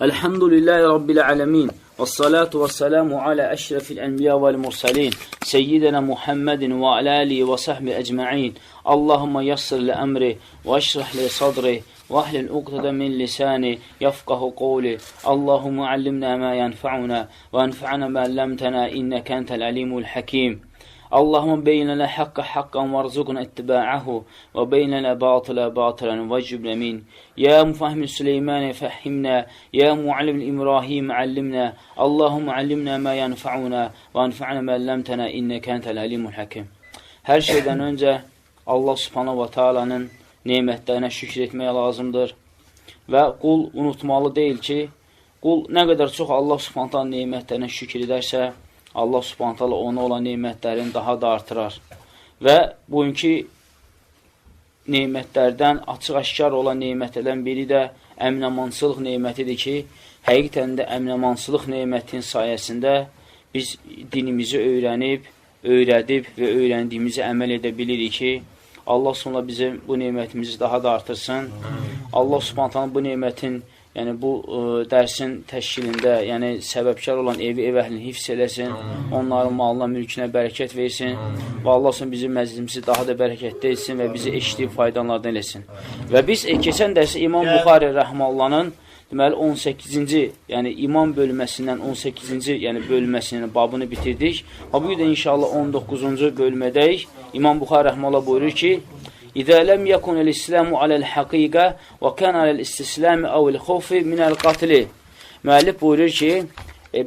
Elhamdülillahi Rabbil alemin. Vessalatu vesselamu ala eşrefil enbiya vel mursalin. Seyyidina Muhammedin ve ala alihi ve sahbihi ecma'in. Allahümme yassir li emri ve eşrah li sadri ve ahlil uqdede min lisani yefkahu qavli. Allahümme allimna ma yenfa'una ve enfa'na ma allamtana inneke entel alimul hakim. Allahümme beyin lana hakka hakkan varzuqna ittiba'ahu ve beyin lana batıla batılan vecibne min. Ya mufahhim Süleyman fehhimna, ya muallim İbrahim allimna. Allahümme allimna ma yenfa'una ve enfa'na ma allamtana inneke entel alimul hakim. Hər şeydən öncə Allah Subhanahu va Taala'nın nemətlərinə şükür etmək lazımdır. Və qul unutmalı deyil ki, qul nə qədər çox Allah Subhanahu taala nemətlərinə şükür edərsə, Allah Subhanahu taala ona olan nemətlərini daha da artırar. Və bugünkü nemətlərdən açıq-aşkar olan nemətlərdən biri də əminəmansılıq nemətidir ki, həqiqətən də əminəmansılıq nemətinin sayəsində biz dinimizi öyrənib, öyrədib və öyrəndiyimizi əməl edə bilirik ki, Allah sonra bizim bu nemətimizi daha da artırsın. Allah Subhanahu taala bu nemətin, yəni bu dərsin təşkilində, yəni səbəbkar olan evi, ev əhlini hifz eləsin, onların malına, mülkünə bərəkət versin və Allah sonra bizim məclisimizi daha da bərəkətli etsin və bizi eşidib faydalardan eləsin. Və biz keçən dərsi İmam Buxari rəhmallahın deməli 18-ci, yəni iman bölməsindən 18-ci, yəni bölməsinin babını bitirdik. Və bu gün də inşallah 19-cu bölmədəyik. İmam Buxari rəhməllah buyurur ki: İzə ləm yekun el-İslamu aləl-həqiqə və kana aləl-istislami əv'l-xawfi minəl-qatli. Müəllif buyurur ki,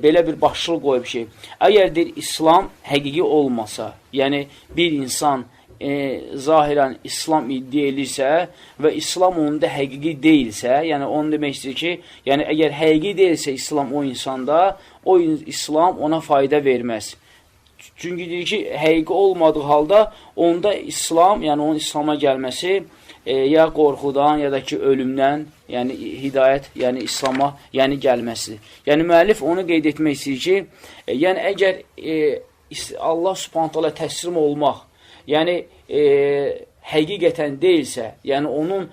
belə bir başlıq qoyub ki, əgər deyir İslam həqiqi olmasa, yəni bir insan zahirən İslam iddia edirsə və İslam onda həqiqi deyilsə, yəni onu demək istəyir ki, yəni əgər həqiqi deyilsə İslam o insanda, o İslam ona fayda verməz. Çünki deyir ki, həqiqi olmadığı halda onda İslam, yəni onun İslama gəlməsi ya qorxudan, ya da ki, ölümdən, yəni hidayət, yəni İslama, yəni gəlməsidir. Yəni müəllif onu qeyd etmək istəyir ki, yəni əgər Allah Subhanahu taala təslim olmaq, yəni həqiqətən deyilsə, yəni onun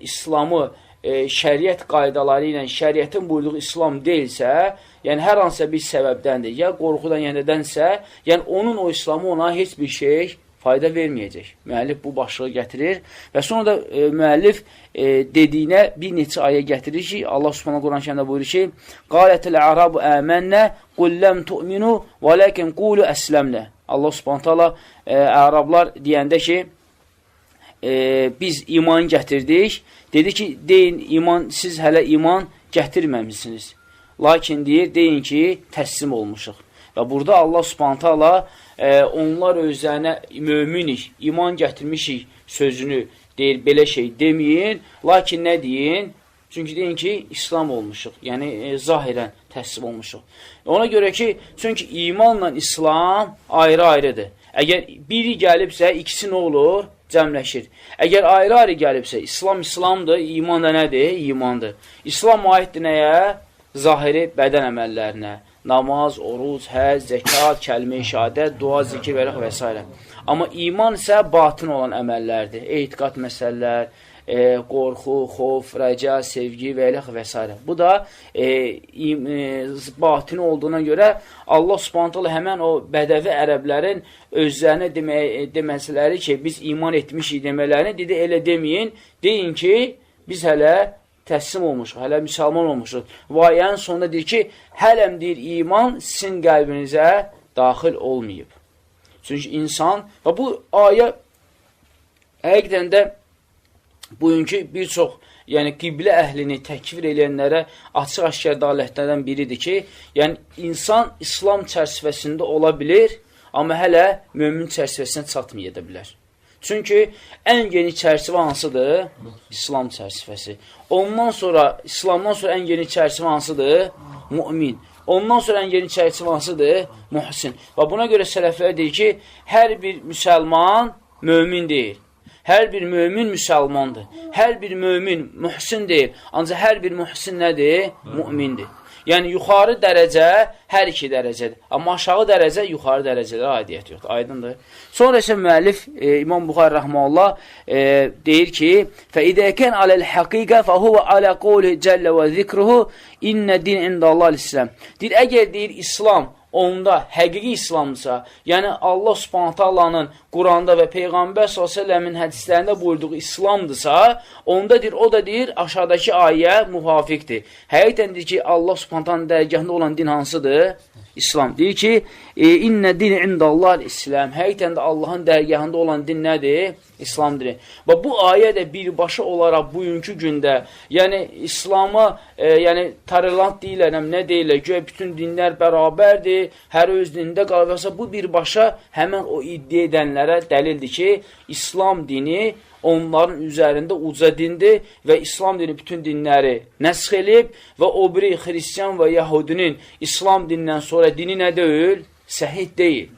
İslamı şəriət qaydaları ilə, şəriətin buyurduğu İslam deyilsə, yəni hər hansısa bir səbəbdəndir, ya qorxudan, ya nədənsə, yəni onun o İslamı ona heç bir şey fayda verməyəcək. Müəllif bu başlığı gətirir və sonra da müəllif dediyinə bir neçə ayə gətirir ki, Allah Subhanahu Quran-ı Kərimdə buyurur ki: "Qalətil a'rabu amennə qul lem tu'minu velakin qulu əsləmnə." Allah Subhanahu taala ərablar deyəndə ki, biz iman gətirdik, dedi ki, deyin iman, siz hələ iman gətirməmisiniz. Lakin deyir, deyin ki, təslim olmuşuq. Və burada Allah Subhanahu taala onlar özlərinə möminik, iman gətirmişik sözünü deyir, belə şey deməyin. Lakin nə deyin? Çünki deyin ki, İslam olmuşuq. Yəni zahirən təslim olmuşuq. Ona görə ki, çünki imanla İslam ayrı-ayrıdır. Əgər biri gəlibsə, ikisi nə olur? Cəmləşir. Əgər ayrı-ayrı gəlibsə, İslam İslamdır, iman da nədir? İmandır. İslam aiddir nəyə? Zahiri bədən əməllərinə. Namaz, oruc, həcc, zəkat, kəlmə-i şəhadət, dua, zikir və s. Amma iman isə batın olan əməllərdir. Etiqad məsələlər, qorxu, xof, rəca, sevgi və elə və s. Bu da batini olduğuna görə Allah Subhanahu taala həmən o bədəvi ərəblərin özlərinə deməsələri ki, biz iman etmişik demələrini dedi, elə deməyin. Deyin ki, biz hələ təslim olmuşuq, hələ müsəlman olmuşuq. Və ayənin sonunda deyir ki, hələm deyir iman sizin qəlbinizə daxil olmayıb. Çünki insan və bu ayə həqiqətən də bugünkü bir çox, yəni qiblə əhlini təkfir eləyənlərə açıq-aşkar dalətlərdən biridir ki, yəni insan İslam çərçivəsində ola bilir, amma hələ mömin çərçivəsinə çatmaya da bilər. Çünki ən geniş çərçivə hansıdır? İslam çərçivəsi. Ondan sonra, İslamdan sonra ən geniş çərçivə hansıdır? Mümin. Ondan sonra ən geniş çərçivə hansıdır? Muhsin. Və buna görə sələflər deyir ki, hər bir müsəlman mömin deyil. Hər bir mömin müsəlmandır. Hər bir mömin mühsin deyil. Ancaq hər bir mühsin nədir? Mümindir. Yəni, yuxarı dərəcə hər iki dərəcədir. Amma aşağı dərəcə yuxarı dərəcələrə aidiyyət yoxdur. Aydındır. Sonra isə müəllif İmam Buxari rəhməllah deyir ki: "Fəidə kən aləl həqiqə fəhuvə alə qovlihi cəllə və zikruhu innə din indəllahi İslam." Deyir, əgər deyir İslam onda həqiqi İslamdırsa, yəni Allah Subhanahu taalanın Quranda və Peyğəmbər sallallahu hədislərində buyurduğu İslamdırsa, onda deyir, o da deyir aşağıdakı ayə müvafiqdir. Həqiqətən deyir ki, Allah Subhanahu taalanın dərgahında olan din hansıdır? İslam. Deyir ki, innə din indallah İslam. Həqiqətən də Allahın dərgahında olan din nədir? İslam dini. Və bu ayə də birbaşa olaraq bugünkü gündə, yəni İslama, yəni tolerant deyirlər, nə deyirlər, güya bütün dinlər bərabərdir, hər öz dinində qalırsa, bu birbaşa həmən o iddia edənlərə dəlildir ki, İslam dini onların üzərində uca dindir və İslam dini bütün dinləri nəsx elib və o biri xristian və yahudinin İslam dinindən sonra dini nə deyil? Səhih deyil.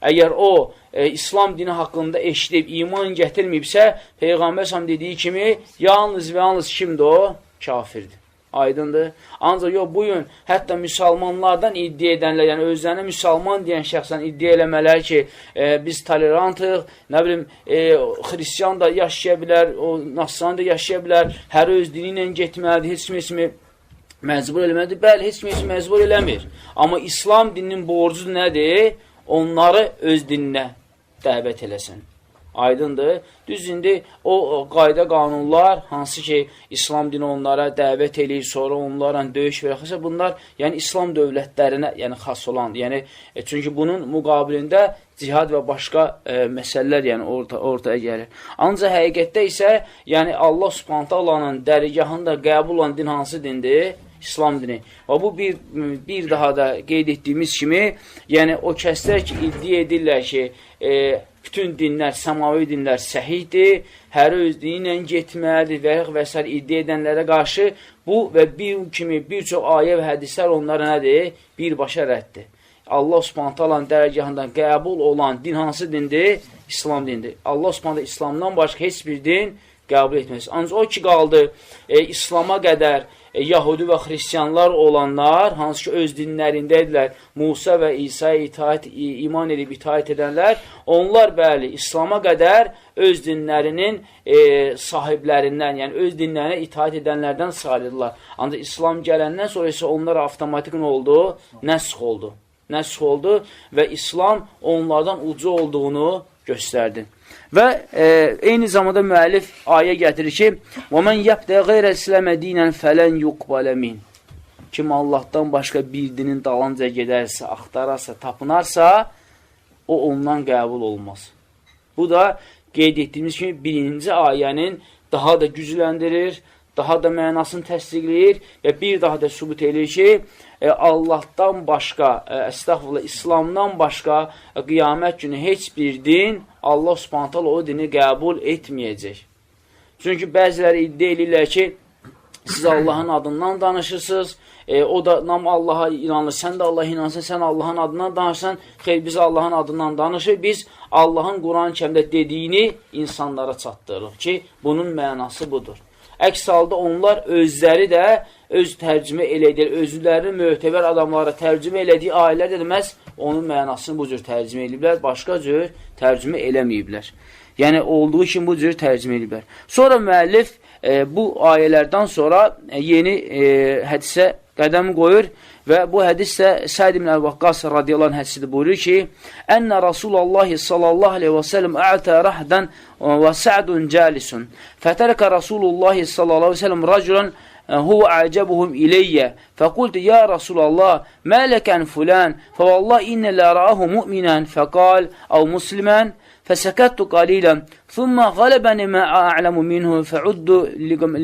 Əgər o İslam dini haqqında eşidib, iman gətirməyibsə, Peyğəmbər s.ə.v dediyi kimi, yalnız və yalnız kimdir o? Kafirdir. Aydındır. Ancaq yox, bugün hətta müsəlmanlardan iddia edənlər, yəni özlərinə müsəlman deyən şəxsdən iddia eləmələr ki, biz tolerantıq, nə bilim, xristian da yaşaya bilər, o nasrani da yaşaya bilər, hər öz dini ilə getməlidir, heç kim heç kimi məcbur eləməlidir. Bəli, heç kim heç kimi məcbur eləmir. Amma İslam dininin borcu nədir? Onları öz dininə dəvət eləsin. Aydındır. Düz indi o qayda qanunlar, hansı ki, İslam dini onlara dəvət eləyir, sonra onlarla döyüş və yaxud bunlar, yəni İslam dövlətlərinə, yəni xas olan, yəni çünki bunun müqabilində cihad və başqa məsələlər yəni ortaya gəlir. Ancaq həqiqətdə isə, yəni Allah Subhanahu taalanın dərgahında qəbul olan din hansı dindir? İslam dini. Və bu bir daha da qeyd etdiyimiz kimi, yəni o kəslər ki, iddia edirlər ki, bütün dinlər, səmavi dinlər səhihdir, hər öz dini ilə getməlidir və və s. iddia edənlərə qarşı bu və bir kimi bir çox ayə və hədislər onlara nədir? Birbaşa rəddir. Allah Subhanahu taalanın dərgahından qəbul olan din hansı dindir? İslam dinidir. Allah Subhanahu İslamdan başqa heç bir din qəbul etməz. Ancaq o ki qaldı İslama qədər Yahudi və xristianlar olanlar, hansı ki öz dinlərində idilər, Musa və İsa'ya itaat, iman edib itaat edənlər, onlar bəli, İslama qədər öz dinlərinin sahiblərindən, yəni öz dinlərinə itaat edənlərdən sayılırlar. Ancaq İslam gələndən sonra isə onlar avtomatik nə oldu? Nəsx oldu. Nəsx oldu və İslam onlardan ucu olduğunu göstərdi. Və eyni zamanda müəllif ayə gətirir ki: "Və men yebtaği ğeyrəl İslamə dinən fələn yuqbalə min." Kim Allahdan başqa bir dinin dalınca gedərsə, axtararsa, tapınarsa, o ondan qəbul olmaz. Bu da qeyd etdiyimiz kimi birinci ayənin daha da gücləndirir, daha da mənasını təsdiqləyir və bir daha da sübut edir ki, Allahdan başqa, əstəğfurullah, İslamdan başqa qiyamət günü heç bir din Allah Subhanahu taala o dini qəbul etməyəcək. Çünki bəziləri iddia edirlər ki, siz Allahın adından danışırsınız, o da nam Allaha inanır, sən də Allaha inansan, sən Allahın adından danışsan, xeyr, biz Allahın adından danışır, biz Allahın Quran-ı Kərimdə dediyini insanlara çatdırırıq ki, bunun mənası budur. Əks halda onlar özləri də öz tərcümə elədiyi, özlərini mötəbər adamlara tərcümə elədiyi ayələr də məhz onun mənasını bu cür tərcümə eləyiblər, başqa cür tərcümə eləməyiblər. Yəni, olduğu kimi bu cür tərcümə eləyiblər. Sonra müəllif bu ayələrdən sonra yeni hədisə qədəm qoyur və bu hədis də Səd ibn Əl-Vaqqas radiyallahu anh hədisidir, buyurur ki, Ənə Rasulullah sallallahu aleyhi və səlləm ə'tə rəhdən və Sə'dun cəlisun. Fətərəkə Rasulullah sallallahu aleyhi və səlləm raculan huve a'cebuhum ileyye. Fekultu ya Resulallah ma leke fulan fe vallahi inne la ra'ahu mu'minen fekal ev muslimen فسكت قليلا ثم غلبني ما أعلم منه فعد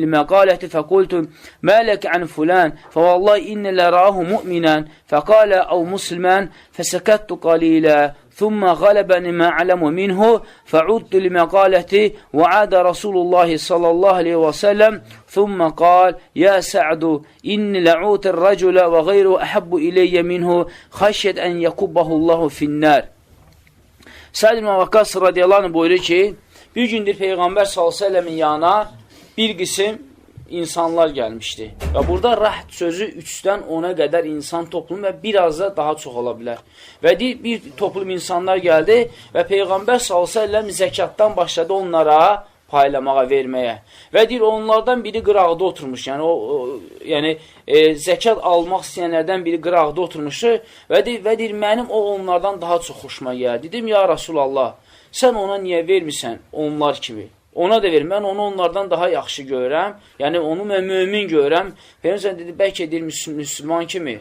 لمقالتي فقلت ما لك عن فلان فوالله إني لراه مؤمنا فقال أو مسلما فسكت قليلا ثم غلبني ما أعلم منه فعدت لمقالتي وعاد رسول الله صلى الله عليه وسلم ثم قال يا سعد إني لعوت الرجل وغيره أحب إلي منه خشية أن يكبه الله في النار. Səd ibn Vaqqas radiyallahu anh buyurur ki, bir gündür Peyğəmbər s.ə.v-in yanına bir qism insanlar gəlmişdi. Və burada rəhd sözü 3-dən 10-a qədər insan toplumu və biraz da daha çox ola bilər. Və deyir, bir toplum insanlar gəldi və Peyğəmbər s.ə.v zəkatdan başladı onlara paylamağa, verməyə. Və deyir, onlardan biri qıraqda oturmuş. Yəni, yəni zəkat almaq istəyənlərdən biri qıraqda oturmuşdu və deyir, mənim o onlardan daha çox xoşuma gəldi. Dedim, ya Rasulallah, sən ona niyə vermirsən onlar kimi? Ona da ver, mən onu onlardan daha yaxşı görürəm. Yəni, onu mən mömin görürəm. Peyğəmbər dedi, bəlkə deyir, müsəlman kimi.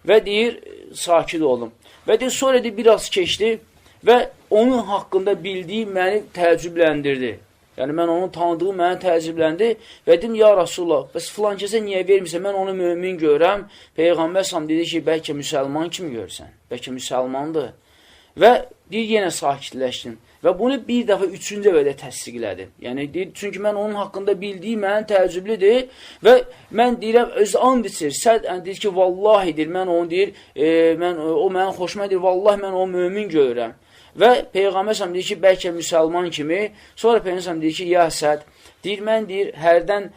Və deyir, sakit oldum. Və deyir, sonra deyir, biraz keçdi və onun haqqında bildiyi məni təəccübləndirdi. Yəni, mən onu tanıdığım məni təəccübləndi və dedim, ya Rasulullah, bəs filan kəsə niyə vermirsən? Mən onu mömin görürəm. Peyğəmbər s.ə.v dedi ki, bəlkə müsəlman kimi görürsən, bəlkə müsəlmandır. Və deyir, yenə sakitləşdim. Və bunu bir dəfə üçüncü dəfə də təsdiqlədim. Yəni, deyir, çünki mən onun haqqında bildiyim mənim təəccüblüdür və mən deyirəm, öz and içir. Səd deyir ki, vallahi deyir, mən onu deyir, o mənim xoşuma deyir, vallahi mən onu mömin görürəm. Və Peyğəmbər s.ə.v deyir ki, bəlkə müsəlman kimi. Sonra Peyğəmbər s.ə.v deyir ki, ya Səd, deyir, mən deyir, hərdən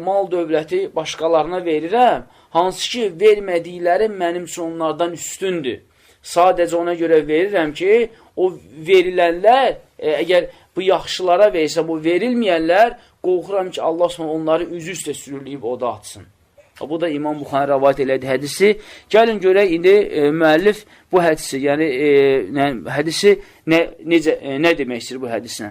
mal dövləti başqalarına verirəm, hansı ki, vermədikləri mənim üçün onlardan üstündür. Sadəcə ona görə verirəm ki, o verilənlər, əgər bu yaxşılara versə, bu verilməyənlər, qorxuram ki, Allah s.ə.v onları üzü üstə sürüləyib oda atsın. Bu da İmam Buxarı rəvayət elədi hədisi. Gəlin görək indi müəllif bu hədisi, yəni hədisi nə demək istəyir bu hədislə?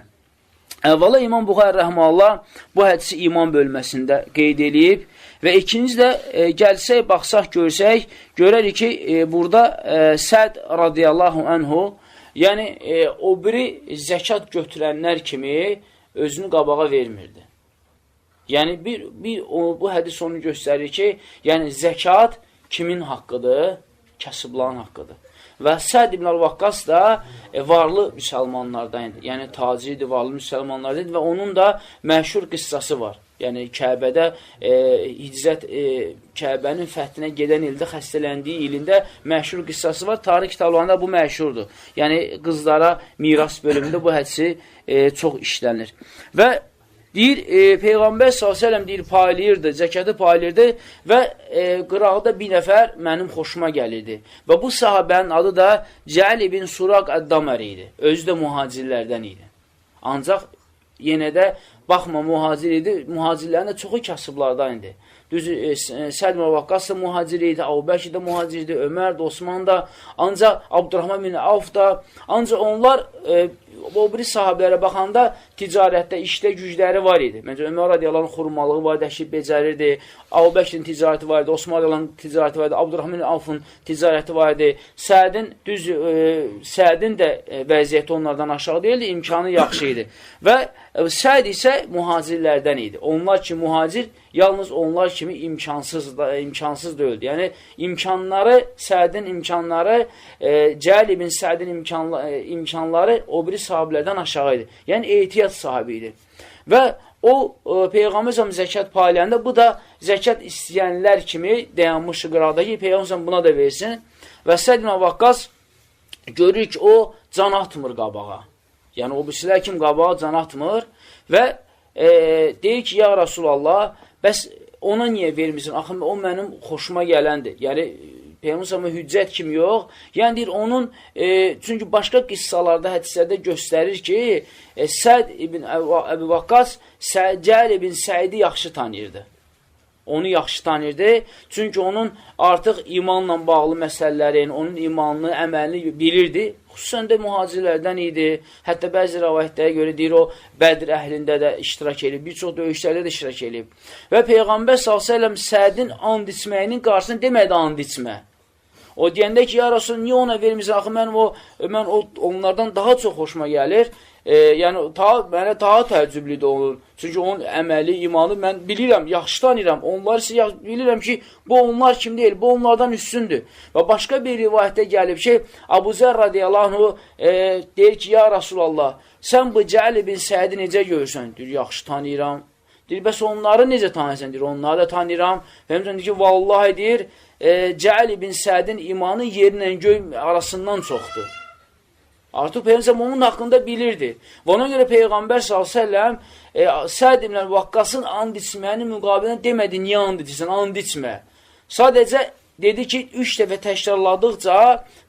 Əvvəla İmam Buxarı rəhməllah bu hədisi iman bölməsində qeyd eləyib və ikinci də gəlsək, baxsaq, görsək, görərik ki, burada Səd radiyallahu anhu, yəni o biri zəkat götürənlər kimi özünü qabağa vermirdi. Yəni, bu hədis onu göstərir ki, yəni zəkat kimin haqqıdır? Kasıbların haqqıdır. Və Səd ibn Əl-Vaqqas da varlı müsəlmanlardan idi. Yəni, tacirdir, varlı müsəlmanlardan idi və onun da məşhur qıssası var. Yəni, Kəbədə hicrət, Kəbənin fəthinə gedən ildə, xəstələndiyi ilində məşhur qıssası var. Tarix kitablarında bu məşhurdur. Yəni, qızlara miras bölümündə bu hədisi çox işlənir. Və deyir, Peyğəmbər s.ə.v deyir, paylayırdı, zəkatı paylayırdı və qıraqda bir nəfər mənim xoşuma gəlirdi. Və bu sahabənin adı da Cəl ibn Suraq Əd-Daməri idi. Özü də mühacirlərdən idi. Ancaq yenə də baxma, mühacir idi. Mühacirlərin də çoxu kasıblardan idi. Düz, Səd ibn Vaqqas da mühacir idi, Əbu Bəkir də mühacir idi, Ömər də, Osman da, ancaq Abdurrahman bin Avf da, ancaq onlar o biri sahabələrə baxanda ticarətdə, işdə gücləri var idi. Məncə, Ömər radiyallahu anh xurmalığı var idi, əşi becərirdi. Əbu Bəkirin ticarəti var idi, Osman radiyallahu anh ticarəti var idi, Abdurrahman bin Avfın ticarəti var idi. Sədin, düz, Sədin də vəziyyəti onlardan aşağı deyildi, imkanı yaxşı idi. Və Səd isə mühacirlərdən idi. Onlar ki, mühacir, yalnız onlar kimi imkansız deyildi. Yəni, imkanları, Sədin imkanları, Cəl ibn Sədin imkanları o biri sahabilərdən aşağı idi. Yəni, ehtiyat sahibi idi. Və o, Peyğəmbər s.ə.v zəkat paylayanda, bu da zəkat istəyənlər kimi dayanmışdı qıraqda ki, Peyğəmbər s.ə.v buna da versin. Və Səd ibn Vaqqas görür ki, o can atmır qabağa. Yəni, o birisilər kim qabağa can atmır və deyir ki, ya Rasulallah, bəs ona niyə vermirsən? Axı, o mənim xoşuma gələndir. Yəni, Peyğəmbər s.ə.v hüccət kimi yox. Yəni, deyir, onun, çünki başqa qıssalarda, hədislərdə göstərir ki, Səd ibn Əbu Vaqqas Cəl ibn Səidi yaxşı tanıyırdı. Onu yaxşı tanıyırdı. Çünki onun artıq imanla bağlı məsələlərin, onun imanını, əməlini bilirdi. Xüsusən də mühacirlərdən idi. Hətta bəzi rəvayətlərə görə deyir, o Bədr əhlində də iştirak edib, bir çox döyüşlərdə də iştirak edib. Və Peyğəmbər s.ə.v Sədin and içməyinin qarşısını demədi and içmə. O deyəndə ki, ya Rasul, niyə ona vermirsən? Axı, mən onlardan daha çox xoşuma gəlir. Yəni, mənə daha təəccüblüdür onun. Çünki onun əməli, imanı mən bilirəm, yaxşı tanıyıram. Onlar isə bilirəm ki, bu onlar kim deyil, bu onlardan üstündür. Və başqa bir rivayətdə gəlib ki, Əbu Zər radiyallahu anhu deyir ki, ya Rasulallah, sən bu Cəl ibn Səidi necə görürsən? Deyir, yaxşı tanıyıram. Deyir, bəs onları necə tanıyırsan? Deyir, onları da tanıyıram. Peyğəmbər deyir ki, vallahi deyir, Cəl ibn Sədin imanı yerlə göy arasından çoxdur. Artıq Peyğəmbər onun haqqında bilirdi. Və ona görə Peyğəmbər s.ə.v Səd ibn Vaqqasın and içməyinin müqabilində demədi, niyə and içirsən, and içmə. Sadəcə dedi ki, 3 dəfə təkrarladıqca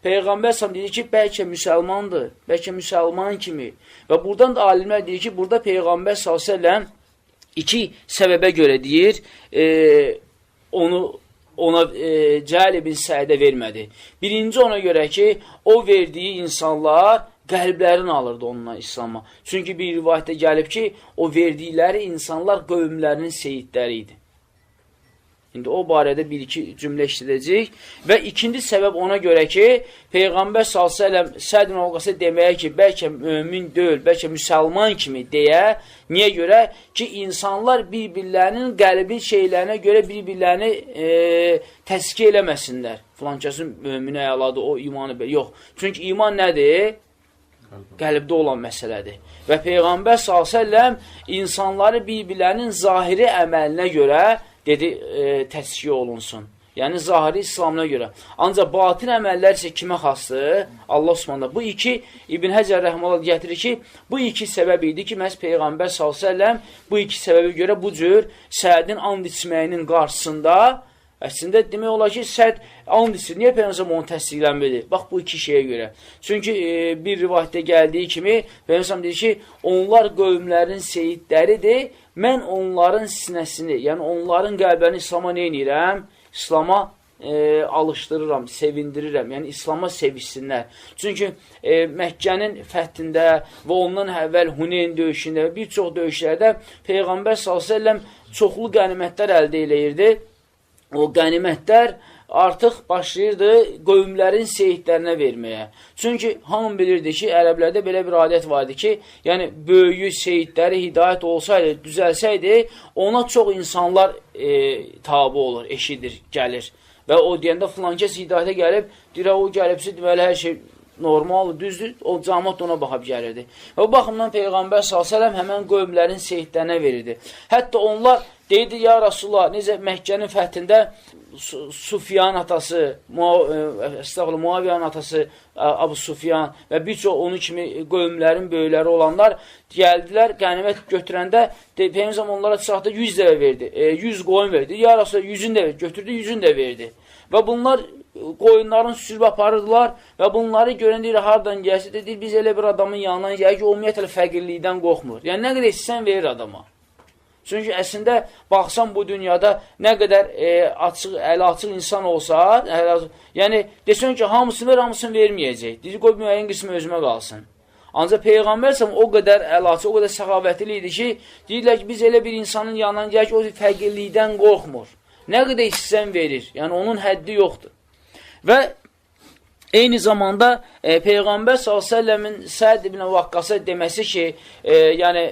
Peyğəmbər s.ə.v dedi ki, bəlkə müsəlmandır, bəlkə müsəlman kimi. Və buradan da alimlər deyir ki, burada Peyğəmbər s.ə.v iki səbəbə görə deyir, onu ona Cəl ibn Səidə vermədi. Birinci ona görə ki, o verdiyi insanlar qəlblərini alırdı onunla İslama. Çünki bir rivayətdə gəlib ki, o verdikləri insanlar qövmlərinin seyidləri idi. İndi o barədə bir-iki cümlə işlədəcəyik. Və ikinci səbəb ona görə ki, Peyğəmbər s.ə.v Səd ibn Vaqqasa deməyə ki, bəlkə mömin deyil, bəlkə müsəlman kimi deyə, niyə görə? Ki, insanlar bir-birlərinin qəlbi şeylərinə görə bir-birlərini təzkiyə eləməsinlər. Filan kəsin möminə əladır, o imanı belə. Yox. Çünki iman nədir? Qəlbdə olan məsələdir. Və Peyğəmbər s.ə.v insanları bir-birlərinin zahiri əməlinə görə dedi, təzkiyə olunsun. Yəni, zahiri İslamına görə. Ancaq batin əməllər isə kimə xasdır? Allah Subhanahu. Bu iki, İbn Həcər rəhməllah gətirir ki, bu iki səbəb idi ki, məhz Peyğəmbər s.ə.v bu iki səbəbə görə bu cür Sədin and içməyinin qarşısında, əslində demək olar ki, Səd and içir. Niyə Peyğəmbər onu təsdiqlənmədi? Bax, bu iki şeyə görə. Çünki bir rivayətdə gəldiyi kimi, Peyğəmbər deyir ki, onlar qövmlərin seyidləridir. Mən onların sinəsini, yəni onların qəlblərini İslama nə edirəm? İslama alışdırıram, sevindirirəm. Yəni, İslama sevişsinlər. Çünki Məkkənin fəthində və ondan əvvəl Huneyn döyüşündə və bir çox döyüşlərdə Peyğəmbər s.ə.v çoxlu qənimətlər əldə eləyirdi. O qənimətlər artıq başlayırdı qövmlərin seyidlərinə verməyə. Çünki hamı bilirdi ki, ərəblərdə belə bir adət var idi ki, yəni böyüyü, seyidləri hidayət olsaydı, düzəlsəydi, ona çox insanlar tabi olur, eşidir, gəlir. Və o deyəndə filan kəs hidayətə gəlib, deyir, o gəlibsə, deməli, hər şey normaldır, düzdür, o cəmaat ona baxıb gəlirdi. Və bu baxımdan Peyğəmbər s.ə.v həmən qövmlərin seyidlərinə verirdi. Hətta onlar deyirdi, ya Rasulullah, necə Məkkənin fəthində Sufyan atası, Muaviyanın atası Abu Sufyan və bir çox onun kimi qövmlərin böyükləri olanlar gəldilər, qənimət götürəndə Peyğəmbər onlara çatdı, 100 dəvə verdi, 100 qoyun verdi. Ya Rasulullah, 100-ünü də verdi, götürdü, 100-ünü də verdi. Və bunlar qoyunların sürüb aparırdılar və bunları görən deyir, hardan gəlsə, deyir, biz elə bir adamın yanından gəlir ki, o ümumiyyətlə fəqirlikdən qorxmur. Yəni, nə qədər istəsən verir adama. Çünki əslində, baxsan bu dünyada nə qədər açıq, əli açıq insan olsa, yəni desən ki, hamısını ver, hamısını verməyəcək. Deyir, qoy müəyyən qismi özümə qalsın. Ancaq Peyğəmbər s.ə.v o qədər əli açıq, o qədər səxavətli idi ki, deyirlər ki, biz elə bir insanın yanından gəlir ki, o fəqirlikdən qorxmur. Nə qədər istəsən verir. Yəni, onun həddi yoxdur. Və eyni zamanda Peyğəmbər s.ə.v-in Səd ibn Vaqqasa deməsi ki, yəni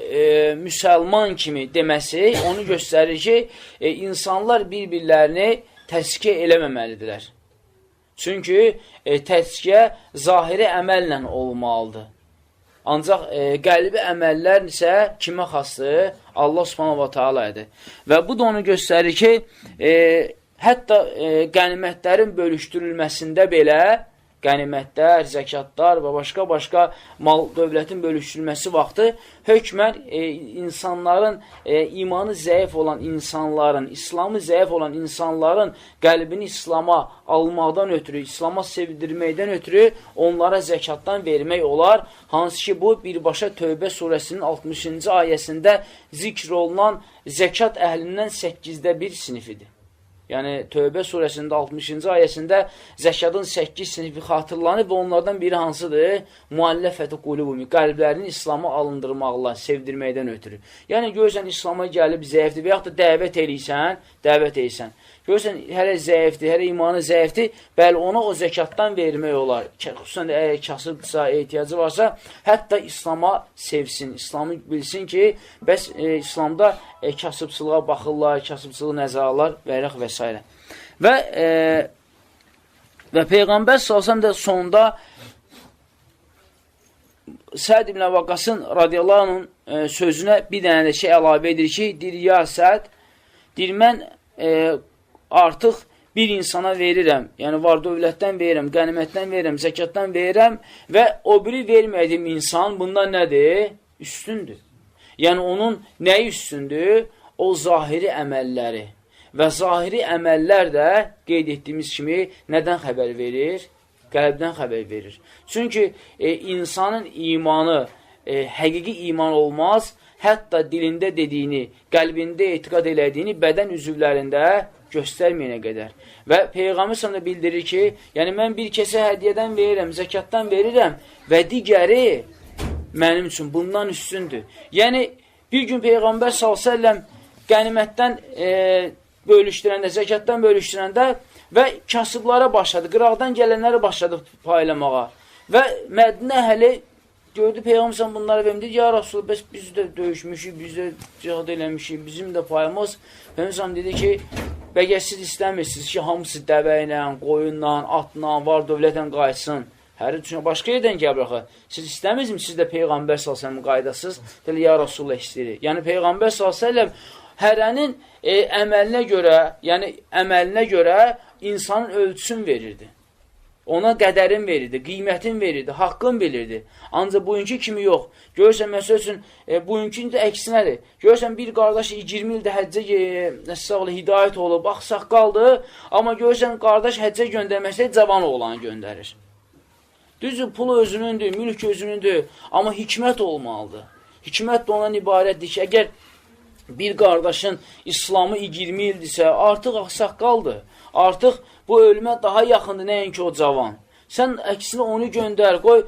müsəlman kimi deməsi onu göstərir ki, insanlar bir-birlərini təzkiyə eləməməlidirlər. Çünki təzkiyə zahiri əməllə olmalıdır. Ancaq qəlbi əməllər isə kimə xasdır? Allah Subhanahu va Taala'dır. Və bu da onu göstərir ki, hətta qənimətlərin bölüşdürülməsində belə qənimətlər, zəkatlar və başqa-başqa mal dövlətin bölüşdürülməsi vaxtı hökmən insanların, imanı zəif olan insanların, İslamı zəif olan insanların qəlbini İslama almaqdan ötürü, İslama sevdirməkdən ötürü onlara zəkatdan vermək olar. Hansı ki, bu birbaşa Tövbə surəsinin 60-cı ayəsində zikr olunan zəkat əhlindən 8-də 1 sinifidir. Yəni, Tövbə surəsində 60-cı ayəsində zəkatın 8 sinifi xatırlanır və onlardan biri hansıdır? Mualləfəti qulubumi, qəlblərini İslama alındırmaqla, sevdirməkdən ötürü. Yəni, görürsən, İslama gəlib zəifdir və yaxud da dəvət eləyirsən. Görürsən, hələ zəifdir, hələ imanı zəifdir, bəli, ona o zəkatdan vermək olar. Xüsusən də əgər kasıbdırsa, ehtiyacı varsa, hətta İslama sevsin, İslamı bilsin ki, bəs İslamda kasıbçılığa baxırlar, kasıbçılığı nəzərə alırlar və və s. Və Peyğəmbər s.ə.v də sonda Səd ibn Vaqqasın radiyallahu anh'ın sözünə bir dənə də şey əlavə edir ki, deyir, ya Səd, deyir, mən artıq bir insana verirəm, yəni var dövlətdən verirəm, qənimətdən verirəm, zəkatdan verirəm və o biri vermədiyim insan bundan nədir? Üstündür. Yəni onun nəyi üstündür? O zahiri əməlləri. Və zahiri əməllər də qeyd etdiyimiz kimi nədən xəbər verir? Qəlbdən xəbər verir. Çünki insanın imanı həqiqi iman olmaz, hətta dilində dediyini, qəlbində etiqad elədiyini bədən üzvlərində göstərməyənə qədər. Və Peyğəmbər sallallahu əleyhi və səlləm bildirir ki, yəni mən bir kəsə hədiyyədən verirəm, zəkatdan verirəm və digəri mənim üçün bundan üstündür. Yəni bir gün Peyğəmbər sallallahu əleyhi və səlləm qənimətdən bölüşdürəndə, zəkatdan bölüşdürəndə və kasıblara başladı, qıraqdan gələnlərə başladı paylamağa. Və Mədinə əhli gördü Peyğəmbər sallallahu bunlara verdi. Ya Rasulullah, bəs biz də döyüşmüşük, biz də cihad eləmişik, bizim də payımız. Peyğəmbər dedi ki, bəlkə siz istəmirsiniz ki, hamısı dəvə ilə, qoyunla, atla, var dövlətlə qayıtsın. Hər üçün başqa yerdən gəlir axı. Siz istəmirsiniz, siz də Peyğəmbər sallallahu əleyhi və səlləm qaydasız. Dedi, ya Rasulullah istəyirik. Yəni Peyğəmbər sallallahu əleyhi və səlləm hərənin əməlinə görə, yəni əməlinə görə insanın ölçüsünü verirdi. Ona qədərin verirdi, qiymətin verirdi, haqqın bilirdi. Ancaq bugünkü kimi yox. Görürsən, məsəl üçün, bugünkü də əksinədir. Görürsən, bir qardaş 20 ildə həccə hidayət olub, ağsaqqaldır, amma görürsən, qardaş həccə göndərməsə cavan oğlanı göndərir. Düzdür, pul özünündür, mülk özünündür, amma hikmət olmalıdır. Hikmət də ondan ibarətdir ki, əgər bir qardaşın İslamı 20 ildirsə, artıq ağsaqqaldır. Artıq bu ölümə daha yaxındır, nəinki o cavan. Sən əksinə onu göndər, qoy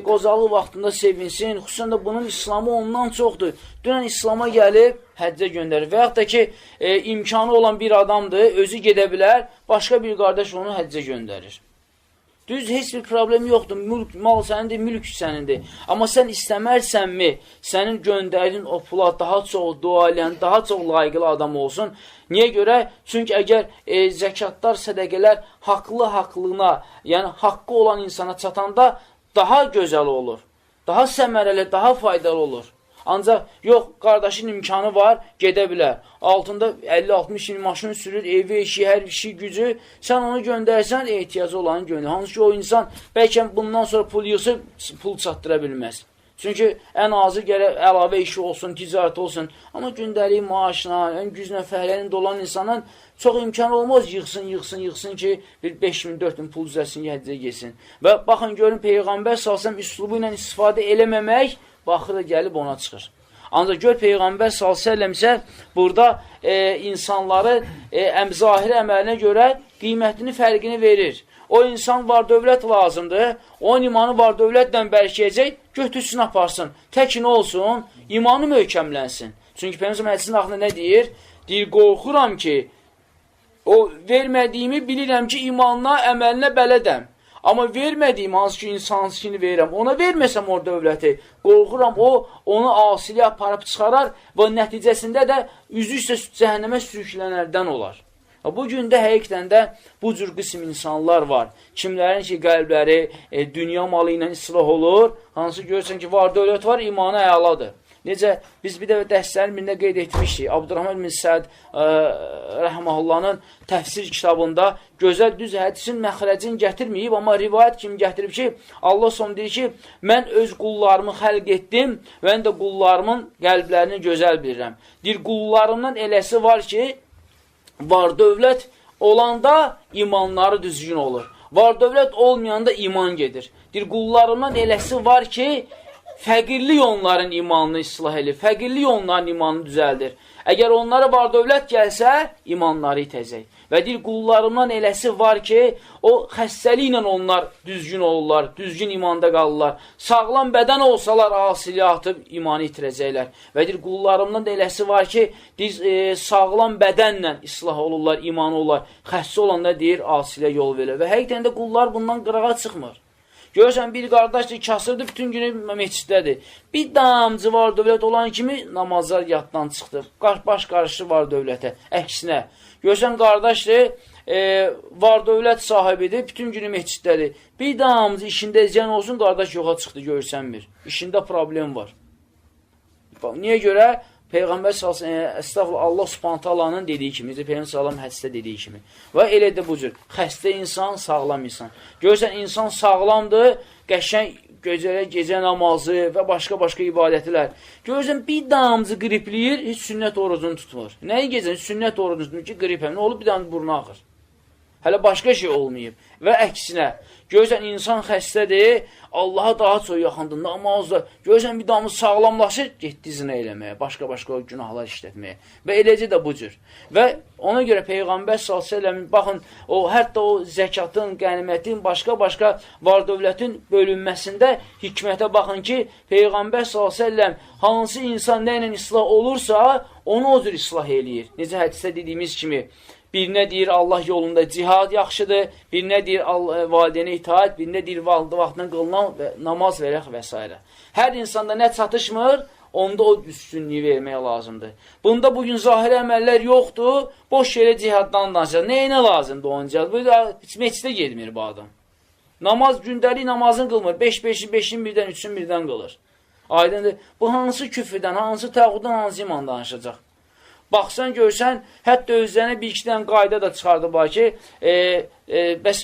qocalıq vaxtında sevinsin. Xüsusən də bunun İslamı ondan çoxdur. Dünən İslama gəlib həccə göndərir. Və yaxud da ki, imkanı olan bir adamdır, özü gedə bilər, başqa bir qardaş onu həccə göndərir. Düz, heç bir problem yoxdur. Mülk, mal sənindir, mülk sənindir. Amma sən istəmərsənmi, sənin göndərdiyin o pula daha çox dua eləyən, daha çox layiqli adam olsun. Niyə görə? Çünki əgər zəkatlar, sədəqələr haqlı-haqlına, yəni haqqı olan insana çatanda daha gözəl olur. Daha səmərəli, daha faydalı olur. Ancaq yox, qardaşın imkanı var, gedə bilər. Altında 50-60 il maşın sürür, evi, işi, hər işi, gücü. Sən onu göndərsən, ehtiyacı olanı göndər. Hansı ki, o insan bəlkə bundan sonra pul yığsa, pul çatdıra bilməz. Çünki ən azı gərək əlavə işi olsun, ticarət olsun. Amma gündəlik maaşla, ən güclə fəhləlində olan insanın çox imkanı olmaz yığsın, yığsın, yığsın ki, bir 5 min, 4 min pul düzəlsin ki, həccə getsin. Və baxın, görün, Peyğəmbər sallallahu əleyhi və səlləm üslubu ilə istifadə eləməmək baxır da gəlib ona çıxır. Ancaq gör, Peyğəmbər sallallahu əleyhi və səlləm isə burada insanları zahiri əməlinə görə qiymətini, fərqini verir. O insan var dövlət lazımdır, onun imanı var dövlətlə bərkiyəcək, götürsün, aparsın. Tək nə olsun? İmanı möhkəmlənsin. Çünki Peyğəmbər hədisinin axırında nə deyir? Deyir, qorxuram ki, o vermədiyimi bilirəm ki, imanına, əməlinə bələdəm. Amma vermədiyim, hansı ki, insansını verirəm, ona verməsəm o dövləti, qorxuram, o onu asiliyə aparıb çıxarar və nəticəsində də üzü üstə cəhənnəmə sürüklənərdən olar. Bu gün də həqiqətən də bu cür qism insanlar var. Kimlərin ki, qəlbləri dünya malı ilə islah olur, hansı görürsən ki, var dövlət var, imanı əladır. Necə biz bir dəfə dərslərin birində qeyd etmişdik, Abdurrahman bin Səd rəhməhullahın təfsir kitabında gözəl düz hədisin məxrəcini gətirməyib, amma rivayət kimi gətirib ki, Allah son deyir ki, mən öz qullarımı xəlq etdim və mən də qullarımın qəlblərini gözəl bilirəm. Deyir, qullarımdan eləsi var ki, var dövlət olanda imanları düzgün olur. Var dövlət olmayanda iman gedir. Deyir, qullarımdan eləsi var ki, fəqirlik onların imanını islah edir, fəqirlik onların imanını düzəldir. Əgər onlara var dövlət gəlsə, imanları itəcək. Və deyir, qullarımdan eləsi var ki, o xəstəliklə onlar düzgün olurlar, düzgün imanda qalırlar. Sağlam bədən olsalar, asiliyə atıb imanı itirəcəklər. Və deyir, qullarımdan da eləsi var ki, deyir, sağlam bədənlə islah olurlar, imanı olurlar. Xəstə olanda deyir, asiliyə yol verir. Və həqiqətən də qullar bundan qırağa çıxmır. Görürsən, bir qardaşdır, kasırdır, bütün günü məsciddədir. Bir damcı var dövlət olan kimi namazlar yaddan çıxdı. Baş qarışır var dövlətə, əksinə. Görürsən, qardaşdır, var dövlət sahibidir, bütün günü məsciddədir. Bir damcı işində ziyan olsun, qardaş yoxa çıxdı, görürsənmir. İşində problem var. Niyə görə? Peyğəmbər sallallahu əstəğfurullah, Allah Subhanahu taalanın dediyi kimi, Peyğəmbər sallallahu hədisdə dediyi kimi. Və elə də bu cür. Xəstə insan, sağlam insan. Görürsən insan sağlamdır, qəşəng gecələ gecə namazı və başqa-başqa ibadətlər. Görürsən bir damcı qripləyir, heç sünnət orucunu tutmur. Nəyi gecə sünnət orucunu tutmur ki, qripəm. Nə olub? Bir damcı burnu axır. Hələ başqa şey olmayıb. Və əksinə, görürsən insan xəstədir, Allaha daha çox yaxındır, namazdır. Görürsən bir damı sağlamlaşır, getdi zina eləməyə, başqa-başqa günahlar işlətməyə. Və eləcə də bu cür. Və ona görə Peyğəmbər sallallahu əleyhi və səlləm, baxın, o hətta o zəkatın, qənimətin, başqa-başqa var dövlətin bölünməsində hikmətə baxın ki, Peyğəmbər sallallahu əleyhi və səlləm hansı insan nə ilə islah olursa, onu o cür islah eləyir. Necə hədisdə dediyimiz kimi, birinə deyir Allah yolunda cihad yaxşıdır, birinə deyir valideynə itaat, birinə deyir vaxtından qılınan namaz verək və s. Hər insanda nə çatışmır, onda o üstünlüyü vermək lazımdır. Bunda bugün zahiri əməllər yoxdur, boş yerə cihaddan danışacaq. Nəyinə lazımdır onun cihad? Bu heç meçidə getmir bu adam. Namaz, gündəlik namazını qılmır. 5-5-i, 5-in birdən, 3-ün birdən qılır. Aydındır. Bu hansı küfrdən, hansı təğudan, hansı iman danışacaq? Baxsan, görsən, hətta özlərinə bir iki dənə qayda da çıxardıblar ki, bəs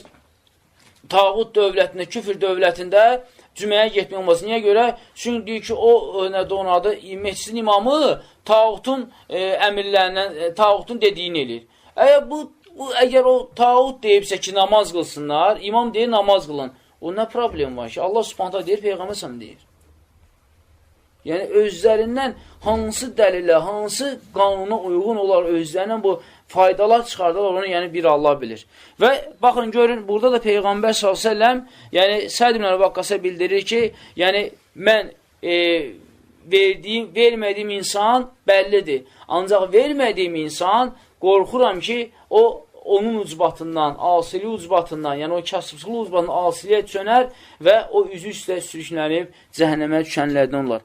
tağut dövlətində, küfr dövlətində cüməyə getmək olmaz. Niyə görə? Çünki deyir ki, o, nədir onun adı, məscidin imamı tağutun əmirlərindən, tağutun dediyini eləyir. Əgər bu, əgər o tağut deyibsə ki, namaz qılsınlar, imam deyir, namaz qılın. O nə problem var ki? Allah Subhanahu deyir, Peyğəmbər sallallahu deyir. Yəni, özlərindən hansı dəlilə, hansı qanuna uyğun olar özlərindən bu faydalar çıxardarlar, onu yəni bir Allah bilir. Və baxın, görün, burada da Peyğəmbər s.ə.v, yəni Səd ibn Əbi Vaqqasa bildirir ki, yəni mən vermədiyim insan bəllidir. Ancaq vermədiyim insan, qorxuram ki, o onun ucbatından, asili ucbatından, yəni o kasıbçılıq ucbatından asiliyə çönər və o üzü üstə sürüklənib cəhənnəmə düşənlərdən olar.